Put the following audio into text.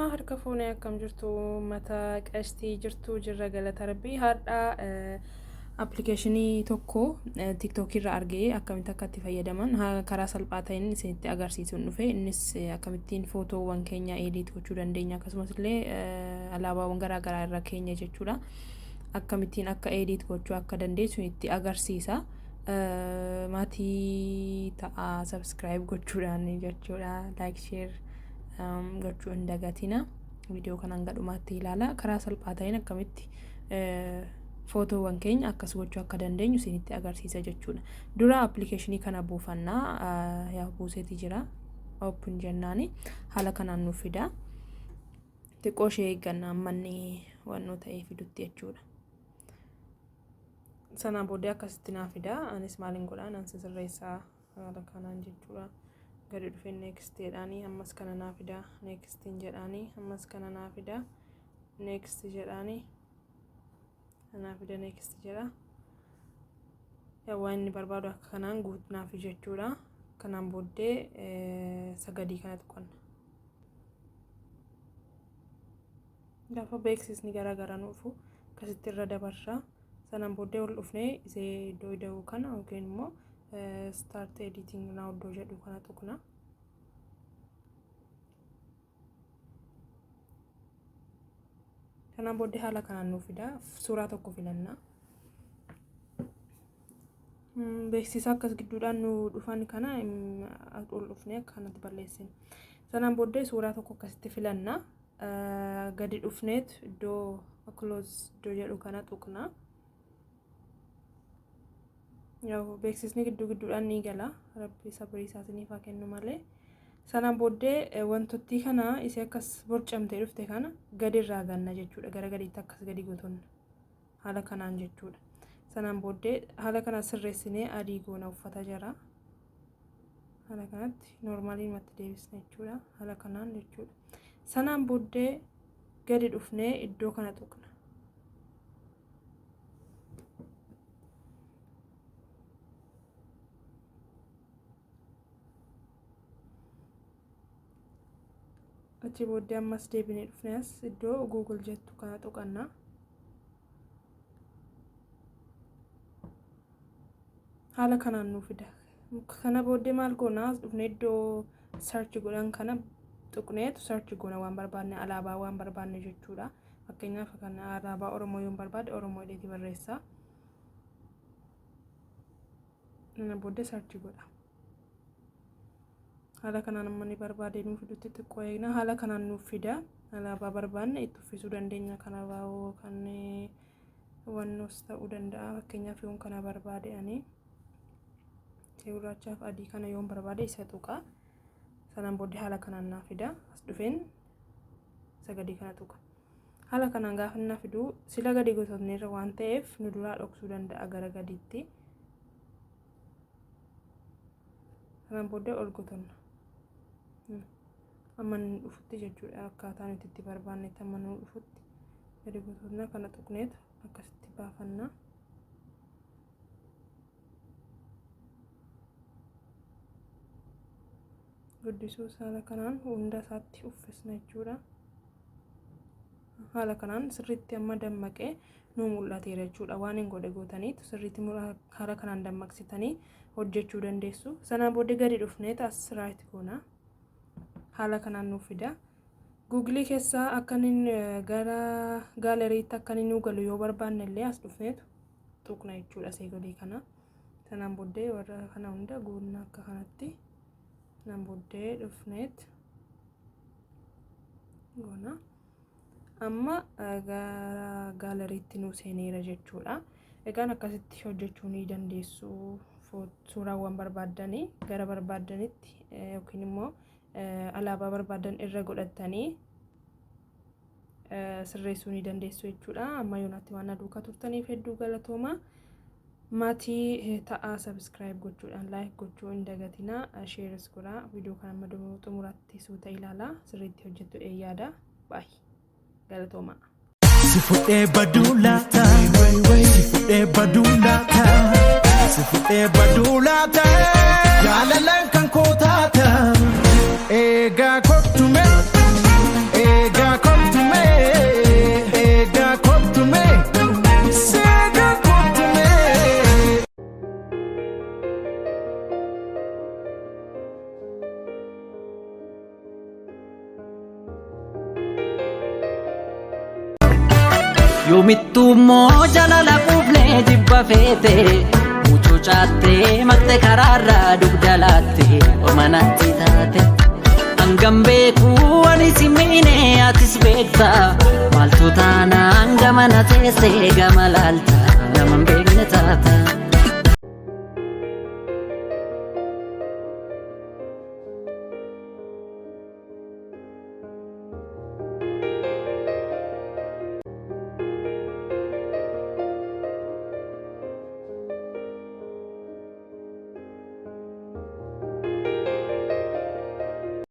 Ashamaa harka fuunee akkam jirtu uummata qashtii jirtu jirra galata rabbii har'a appilikeeshinii tokko tiktookii irraa argee akkamitti akka itti fayyadaman karaa salphaa ta'een isinitti agarsiisuun dhufe innis akkamittiin footoowwan keenya edit gochuu dandeenya akkasumas illee alaabaawwan garaa garaa irra keenya jechuudha akkamittiin akka edit gochuu akka dandeessu itti agarsiisa. Maatii ta'a subscribe gochuudhaan jechuudha like share gochuu hin dagatina. Viidiyoo kana hanga dhumaatti ilaala. Karaa salphaa ta'een akkamitti footoowwan keenya akkas gochuu akka dandeenyu isinitti agarsiisa jechuudha. Dura appilikeeshinii kana buufannaa yaa buuseeti jira. Open jennaani haala kanaan nuuf fida. Xiqqoo ishee eegganna ammanni wannoo ta'ee fidutti jechuudha. Sanaan booddee akkasitti naa fida. Anis maaliin godhaa nan sirreessaa haala kanaan jechuudha. Gadi dhufee next jedhaanii ammas kana naa fida. Next jedhaanii ammas kana naa fida. Next jedhaanii naa fida next jedha. Waan inni barbaadu akka kanaan guutnaafi jechuudha. Kanaan booddee sagadii kana tuqanna. Gaafa beeksisni garaa garaa nu dhufu akkasitti irra dabarra. Sanaan booddee ol dhufnee isee iddoo ida'uu kana yookiin immoo start editing now iddoo jedhu kana tuqna. Kanaan booddee haala kanaan nuuf fida. Suuraa tokko filanna. Beeksisa akkas gidduudhaan nu dhufan kana ol dhufnee akka kanatti balleessina. Sanaan booddee suuraa tokko akkasitti filanna. Gadi dhufneet iddoo close iddoo jedhu kana tuqna. Beeksisni gidduu gidduudhaan ni gala. Rabbi sabrii isaa isiniif haa kennu malee. Sanaan booddee wantottii kana isee akkas borcamtee dhufte kana gadi irraa ganna jechuudha. Gara gadiitti akkas gadi gotoonna. Haala kanaan jechuudha. Sanaan booddee haala kana sirreessinee adii goona uffata jara. Haala kanatti noormaaliimatti deebisna jechuudha. Haala kanaan jechuudha. Sanaan booddee gadi dhufnee iddoo kana tuqna. Achi booddee ammas deebinee dhufnee as iddoo Google jettu kana tuqanna. Haala kanaan nuu fida. Kana booddee maal goona as dhufnee iddoo search godhan kana tuqneetu search goona waan barbaanne alaabaa waan barbaanne jechuudha. Fakkeenyaaf kan alaabaa Oromoo yoon barbaade Oromoo jedheeti barreessa. Kana booddee search godha. Haala kanaan amma ni barbaade nuuf fidutti xiqqoo eegna. Haala kanaan nuuf fida. Alaabaa barbaanne itti uffisuu dandeenya. Kan abaaboo kan wannoos ta'uu danda'a. Fakkeenyaaf yoon kana barbaade ani gurraachaaf adii kana yoon barbaade isa tuqa. Sanaan booddee haala kanaan naa fida. As dhufeen isa gadii kana tuqa. Haala kanaan gaafa inni fidu sila gadi gosootneerra waan ta'eef nu duraa dhoksuu danda'a gara gadiitti. Sanaan booddee ol gotonna. Amma nu dhufutti jechuudha akkaataa nuti itti barbaannetti amma nu dhufutti gadi gotonna kana tuqneetu akkasitti baafanna. Guddisuu haala kanaan hunda isaatti uffisna jechuudha. Haala kanaan sirriitti amma dammaqee nu mul'ateera jechuudha. Waan hin godhe gootaniitu sirriitti haala kanaan dammaqsitanii hojjechuu dandeessu. Sanaan booddee gadi dhufnee as right goona. Haala kanaan nuuf fida. Guugilii keessaa akka inni gara gaaleriitti akka inni nu galu yoo barbaanne illee as dhufneetu tuqna jechuudha seegodii kana. Sanaan booddee warra kana hunda guunna akka kanatti. Sanaan booddee dhufneet goona. Amma gara gaaleriitti nu seeneera jechuudha. Egaan akkasitti hojjechuu ni dandeessu. Suuraawwan barbaaddanii gara barbaaddanitti yookiin immoo alaabaa barbaadan irra godhattanii sirreessuu ni dandeessu jechuudha. Amma yoonaatti waan na duukaa turtaniif hedduu galatooma. Maatii ta'aa subscribe gochuudhaan like gochuu hin dagatinaa. Shareis godhaa. Viidiyoo kana amma xumuraatti suuta ilaalaa. Sirriitti hojjettu yaada. Baay'ee galatooma. Si fudhee baduu laata? Si fudhee baduu laata? Si fudhee baduu laata? Jaalalaan kan koo taata. Eegaa kottu mee. Eegaa. Yoomittuu immoo jalala quufnee jibba feete mucucaattee maqte karaarraa dugda laatte ormanatti taate. Hangam beekuu ani si miine atis beekta maaltu taanaan gamana teessee gama laalta nama hin beekne taata.